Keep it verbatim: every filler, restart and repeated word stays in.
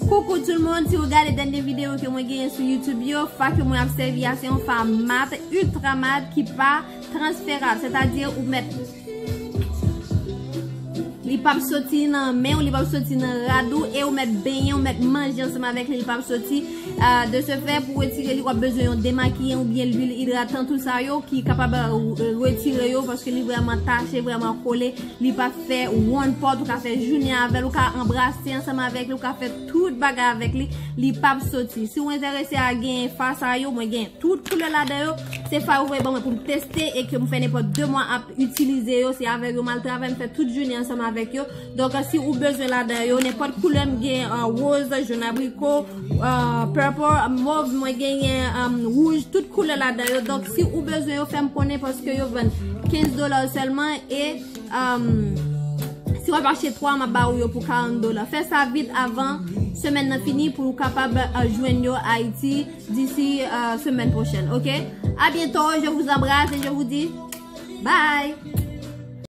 Coucou tout le monde, si w gade dènye videyo ke mwen genyen sou YouTube yo, fa ke mwen ap sèvi a se yon fa mat, ultra mat ki pa transferab, sètadi ou mèt li p ap soti nan men w, li p ap soti nan rad ou, e ou mèt benyen, ou mèt manje ansanm avèk li, li p ap soti. Euh, de ce fait, pou retire li, w ap bezwen yon demakiyan oubyen lwil idratan, tout sa yo ki kapab, euh, retire yo, paske li vrèman tache, vrèman kole, li p ap fè wonn pòt, ou ka fè jounen avè l, ou ka anbrase ansanm avèk li, ou ka fè tout bagay avèk li, li p ap soti. Si w enterese a gen fa sa yo, mwen gen tout koulè ladan yo. Se fa yo voye ban mwen pou m teste e ke m fè nenpòt de mwa ap itilize yo. Se avèk yo m al travay, m fè tout jounen ansanm avèk yo. Donk, si ou bezwen ladan yo, nenpòt koulè m gen, euh, woz, jòn, abriko, euh, purple, mov, mwen genyen, euh, wouj, tout koulè ladan yo. Donk, si ou bezwen yo, fè m konnen paske yo vann kenz dola sèlman e, euh, si w ap achte twa, m ap ba ou yo pou karant dola. Fè sa vit avan semèn nan fini pou w kapab, euh, jwenn yo Ayiti d'ici, euh, semaine prochaine, ok? À bientôt, je vous embrasse et je vous dis bye!